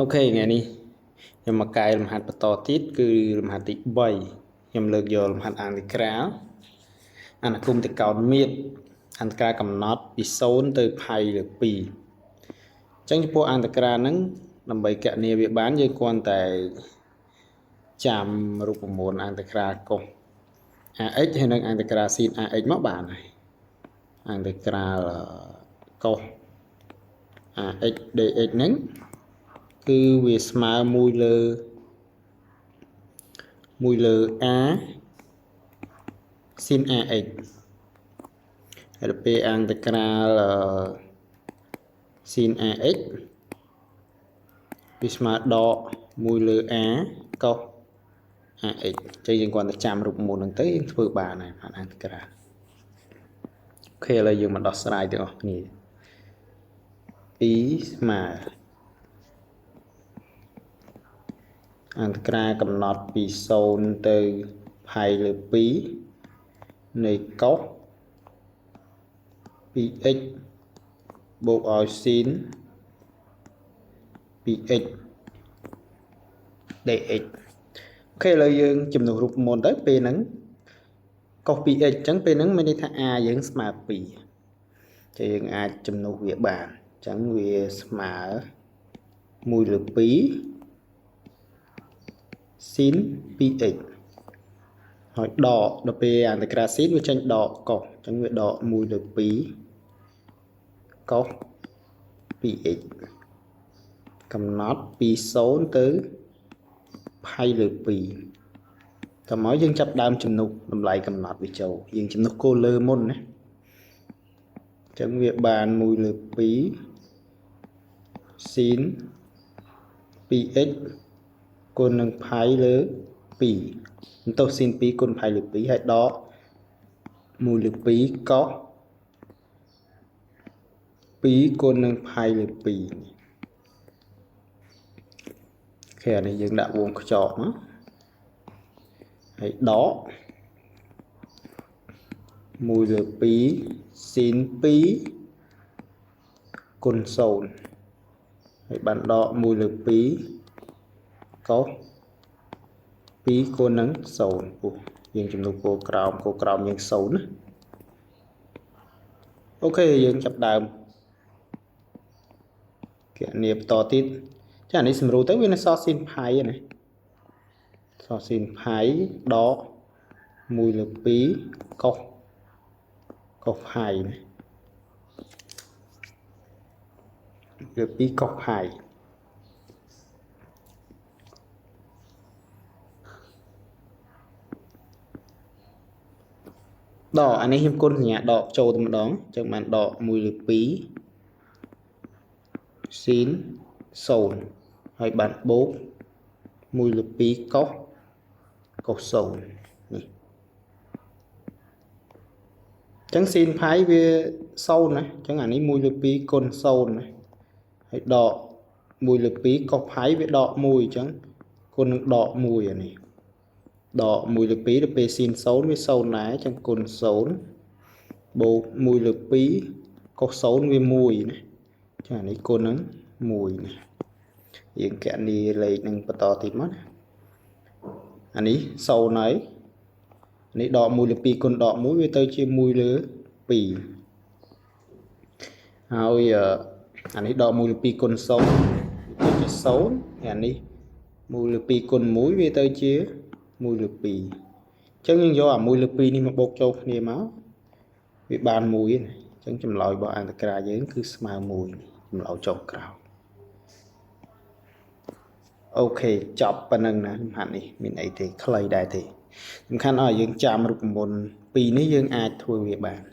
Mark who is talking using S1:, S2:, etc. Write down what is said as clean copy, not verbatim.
S1: OK ថ្ងៃនេះខ្ញុំមកកែលំហាត់បន្តទៀតគឺលំហាត់ទី3ខ្ញុំលើកយកលំហាត់អន្តក្រាលអនុគមន៍តកោណមាត្រអន្តក្រាលកំណត់ពី0ទៅផៃលើ2អញ្ចឹងចំពោះអន្តក្រាលហ្នឹងដើម្បីកណនាវាបានយើងគ្រាន់តែចាំរូបមន្តអន្តក្រាលកុស ax ហើយនិងអន្តក្រាល sin ax មកបានហើយអន្តក្រាលកុស ax dx ហ្នឹងគឺវាស្មើ1លើ1លើ a sin ax ហើយដល់ពេលអន្តក្រាល sin ax វាស្មើដក1លើ a កុស ax អញ្ចឹងយើងគ្រាន់តែចាំរូបមន្តហ្នឹងទៅយើងធ្វើបានហើយបានអន្តក្រាល OK ឥឡូវយើងមកដោះស្រាយទាំងអស់គ្នា2ស្មើអន្តក្រាលកំណត់ពី0ទៅផៃលើ2នៃកុស 2x បូកឲ្យ sin 2x dx OK ឥឡូវយើងជំនួសរូបមន្តទៅពេលហ្នឹងកុស 2x អញ្ចឹងពេលហ្នឹងមានន័យថា a យើងស្មើ2ចឹងយើងអាចជំនួសវាបានអញ្ចឹងវាស្មើ1លើ2 sin 2x ហើយដកដល់ពេលអន្តក្រាល sin វាចេញដកកុសអញ្ចឹងវាដក1លើ2កុស 2x កំណត់ពី0ទៅផៃលើ2តមកយើងចាប់ដើមជំនួសតម្លៃកំណត់វាចូលយើងជំនួសគោលលើមុនណាអញ្ចឹងវាបាន1លើ2 sin 2x គុណនឹងផៃលើ2បន្ទោស sin 2គុណផៃលើ2ហើយដក1លើ2កុស2គុណនឹងផៃលើ2 OK អានេះយើងដាក់វងខ្ចក់មកហើយដក1លើ2 sin 2គុណ0ហើយបានដក1លើ2កុស2គុណនឹង0ពោះយើងចំនួនគោក្រោមគោក្រោមយើង0ណា OK យើងចាប់ដើមកណនាបន្តទៀតចាអានេះសម្រួលទៅវានៅសល់ sin ផៃណាសល់ sin ផៃដក1លើ2កុសកុសផៃណាលើ2កុសផៃដកអានេះខ្ញុំគុណសញ្ញាដកចូលតែម្ដងអញ្ចឹងបានដក1លើ2 sin 0ហើយបានបូក1លើ2កុសកុស0នេះអញ្ចឹង sin ផៃវា0ណាអញ្ចឹងអានេះ1លើ2គុណ0ណាហើយដក1លើ2កុសផៃវាដក1អញ្ចឹងគុណនឹងដក1អានេះដក1លើ2ដល់ពេល sin 0វា0ដែរអញ្ចឹងគុណ0បូក1លើ2កុស0វា1ណាចានេះគុណនឹង1ណាយើងកណនីលេខនឹងបន្តទៀតមកណាអានេះ0ហើយនេះដក1លើ2គុណដក1វាទៅជា1លើ2ហើយអានេះដក1លើ2គុណ0វាទៅជា0ហើយអានេះ1លើ2គុណ1វាទៅជា1លើ2អញ្ចឹងយើងយកអា1លើ2នេះមកបូកចូលគ្នាមកវាបាន1ណាអញ្ចឹងចម្លើយរបស់អន្តក្រាលយើងគឺស្មើ1ចម្លើយចុងក្រោយ OK ចប់ប៉ុណ្្នឹងណាលំហាត់នេះមានអីទេខ្លីដែរទេសំខាន់ឲ្យយើងចាំរូបមន្តពីរនេះយើងអាចធ្វើវាបាន។